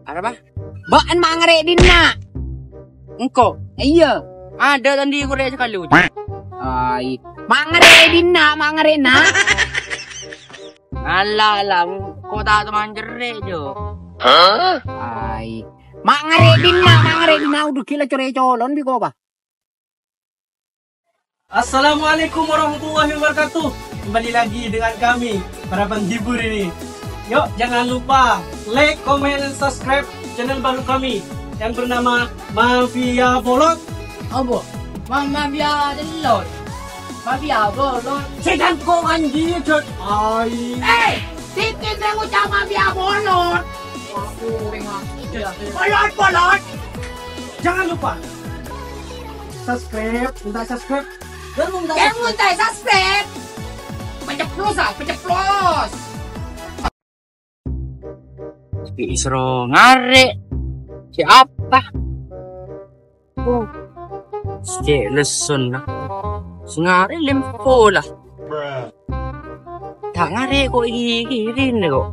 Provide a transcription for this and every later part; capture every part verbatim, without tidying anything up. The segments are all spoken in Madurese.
Arapa? Bâ'na ma' ngarè' dinna'. Engko'. Iyâ. Adâ' tandhi korè' sakalè, Ujo. Ai. Ma' ngarè' dinna', ma' ngarè' na'. Ala, ala, engko' ta' toman cerrè', Jo. Ai. Ma' ngarè' dinna', ma' ngarè' dinna', udu ghi' la corè' colon bi' kopa. Assalamualaikum warahmatullahi wabarakatuh. Kembali lagi dengan kami, para penghibur ini. Yuk, jangan lupa like, comment, and subscribe channel baru kami yang bernama Mafia Bolot. Apa? Ma-, mafia telot. Mafia bolot. Sè jangko kanji, Jod. Ai. Eh, titik sè ngucap mafia bolot. Bolot, bolot. Jangan lupa subscribe, minta subscribe. Jangan minta subscribe. Peceplos, ah, peceplos. Bi' soro ngarè'. Sè apa? Oh. Sè lessona. Sè ngarè' lempo la. Ta' ngarè' ko' ghi-, ghiring ko'.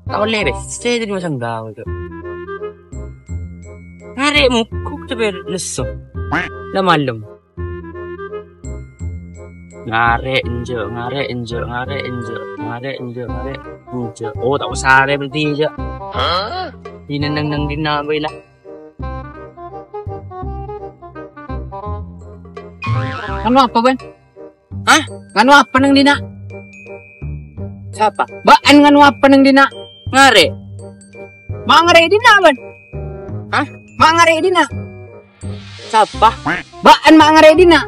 Ta' ollè bessè jadi masang gawe ko'. Ngarè' mokok tapè lesso. La malem. Ngarè' enjâ', ngarè' enjâ', ngarè' enjâ', ngarè' enjâ', ngarè' enjâ'. Oh, ta' osa arè berarti enjâ'. Dineng neng dinna' bhâi la. Anu apa, Bân? Hah? Nganu apa neng dinna'? Sapa? Bâ'na nganu apa neng dinna'? Ngarè'. Ma' ngarè' dinna', Bân? Hah? Ma' ngarè' dinna'? Sapa? Bâ'na ma' ngarè' dinna'?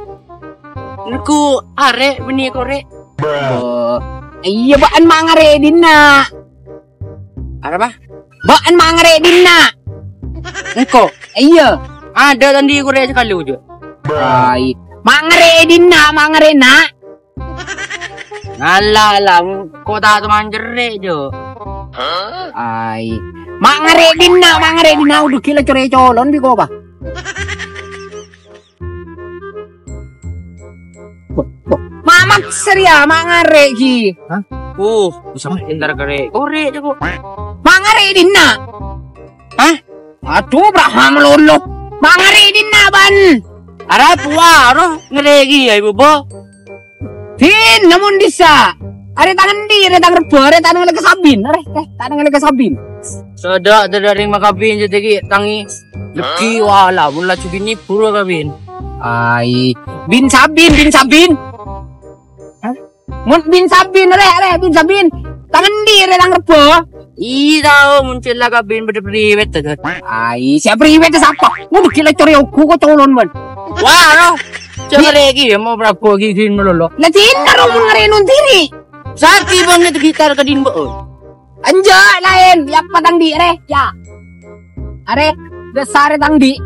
Engko' arè' bânnè korè'. Oh, iyâ, bâ'na ma' ngarè' dinna'. Arapa? Bâ'na ma' ngarè' dinna'. Engko'. Iyâ. Adâ' tandhi korè' sakalè, Ujo. Ai. Ma' ngarè' dinna', ma' ngarè' na'. Ala, ala, engko' ta' toman cerrè', Jo. Ai. Ma' ngarè' dinna', ma' ngarè' dinna', udu ghi' la corè' colon bi' kopa. Mamak seria, ma' ngarè' ghi. Hah? Uh, bisa entar kare. Korè', jago. Ma' ngarè' dinna'. Hah? Aduh, Abraham lolo. Ma' ngarè' dinna', Bân. Ara puwa, ro, ngarè' ghi, ya, Ibu, Bo. Din, namun dissa. Arè tang endi, arè tang rebbhâ, arè tang ngalèka Sabin, arè, eh, tang ngalèka Sabin. Sodâ, sodâ rèng makabin, jâdiyâ tangi. Lèghi wala, mon laju bini buru kabin. Ai, bin Sabin, bin Sabin. Hah? Mon bin Sabin, arè, arè, bin Sabin. Tang endi, arè tang rebbhâ. Iyâ, tao, mon cella kabin bâdâ priwet, tadâ. Ai, sè priwet sapa? Mon ghi' la corè' ogu ko' colon, mon. Wah, ro. Jâ' ngarè' ghi, ya, mau Prabu ghi, ghi, malolo. La, dinna, ro, mon ngarè' non diri. Sakè' bânget gitar ka dinna', oh. Enjâ', laèn, ya, apa tang di', rè, ya. Arè, dâsarè tang di'.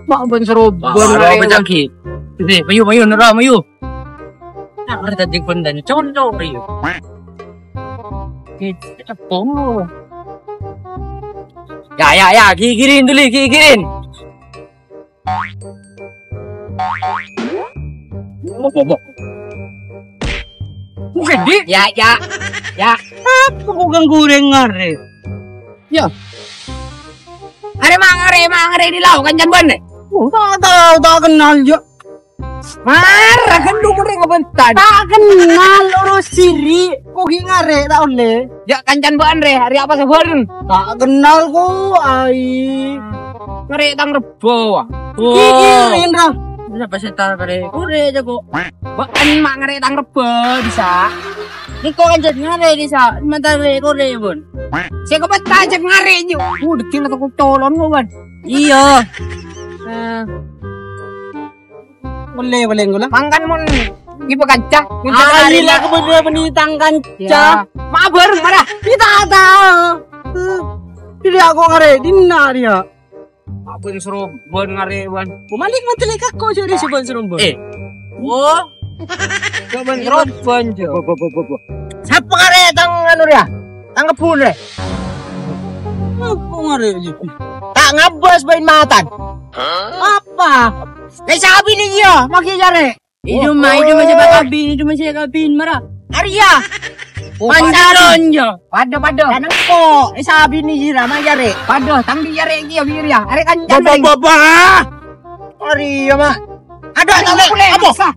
Mak bân seroban. Wah, arè apa, Cangki? Sini, mayu, mayu, nera, mayu. Nah, arè tadi bân dan conco, mayu. Kita tepung. Ya, ya, ya, gigirin dulu, gigirin. Bok, bok, bok. Bukan, Dik. Ya, ya. Ya. Apa kok ganggu dengar, eh? Ya. Arè mangare, mangare di lauk, kancan bâ'na? Oh, ta' tao, ta' kennal, ya. Mara, kan lu mereka bentar. Ta' kennal, urus siri. Kok ghi' ngarè', ta' ollè. Ya, kancan bâ'na, rè. Hari apa sabareng? Ta' kennal, kok. Ai. Ngarè' tang rebbhâ, wah. Gigirin, ra. Bisa pesetan kare. Kore, jago. Bâ'na ma' ngarè' tang rebbhâ, bisa. Niko kan jât ngarè', bisa. Sementara kore, bun. Sè kobâ ta' jât ngarè', ju. Uh, dâddhi na toko colon, kok, kan? Iyâ. Eh. Ollè, ollè, ngola. Mangkan mon ibu kanca, kanca. Ah, kali iyâ, lah. Kebetulan bânnè tang kanca. Ya. Ma' bareng, mara. Kita tahu. Eh, tidak kok ngarè', dinna' dia. Apa yang seru, bun ngarè', bun? Mau malik mau telik aku jadi si bun seru, bun. Eh. Oh. Gak bun seru, bun, jo. Bo, bo, bo, bo, bo. Sapa ngarè' tang anu dia? Tang kebun, rè. Apa ngarè' gitu? Ta' ngabâs bâin matan. Apa? Lè sabin iyâ, magi jârè. Itu mah, itu mah sè kabin, itu mah sè kabin, mara. Arya. Oh, Panjaro nyo. Padha, padha. Kan engko', eh, sabini jira, ma' jare. Padha, tang di jare iki ya, Wir ya. Are kancan. Baba, baba. Ari ya, ma'. Aduh, tak boleh. Apa?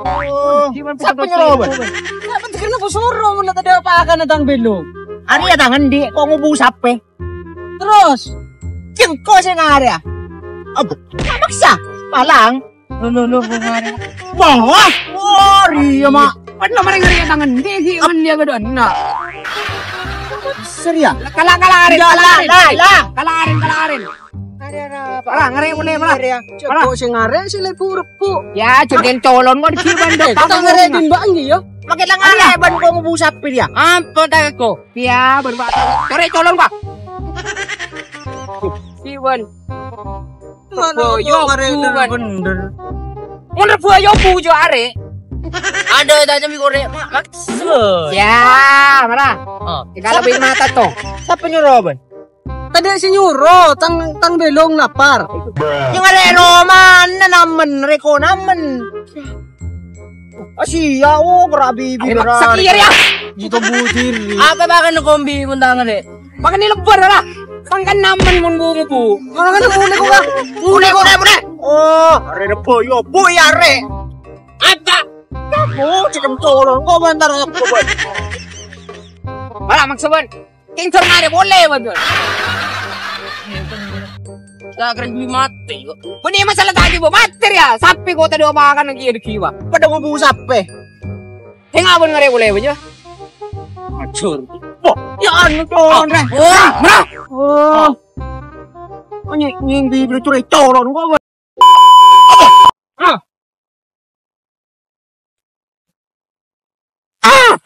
Oh, sapa nyoro, Bang? Sapa nyoro, mon tadha' pakana tang belo? Ari ya tangan di, kok ngubu sape? Terus? Cengko sing are ya. Apa? Maksa. Palang. Lo, lo, lo, bunga ada. Wah, wah, iya, Mak. Kan nomor yang ngeri tangan dia, si kan dia gede enak. Serius? Kalah, kalah, Arin, kalah, Arin. Kalah, Arin, kalah, Arin. Kalah, ngeri boleh, kalah. Cek, kok sing ngare, si lebu rebu. Ya, jadian colon kok di sini, Bang. Kita ngare di Mbak ini, ya. Makin lah ngare, Bang, kok ngubu sapi dia. Apa tak kok? Ya, berubah. Sore colon, Pak. Siwan. Boyo, bukan. Bener. Mun rebo yo bujo are. Ada tanya mi kore, maksud. Ya, mana? Oh, kalau bin mata to. Sapa nyoro, Ban? Tadha' sing nyoro, tang, tang belong lapar. Yang ada roman namen, reko namen. Asia, oh, kerabi. Ayo, bibir. Sakit ya. Itu butir. Apa bahkan kombi kuntangan deh? Makan ini lebar lah. Sangkan namen mun bu bu. Kalau kan boleh kok. Boleh, boleh, boleh. Oh, are rebo yo, bu ya, re. Apa? Kamu cikem tolong kok bantar aku, Bun. Malah maksa, Bun. Kincor ngare boleh, Bun. Tak keren mati kok. Bun, ini masalah tadi, Bu. Mati ya. Sampai kok tadi apa kan lagi ada kiwa. Pada ngubu sape? Sing abon ngare boleh, Bun, ya? Acur. Wah, ya anu, Con, re. Oh, mana? Oh. Oh, nyeng, nyeng, bibir curi colon kok, Bun. Ah. Ah.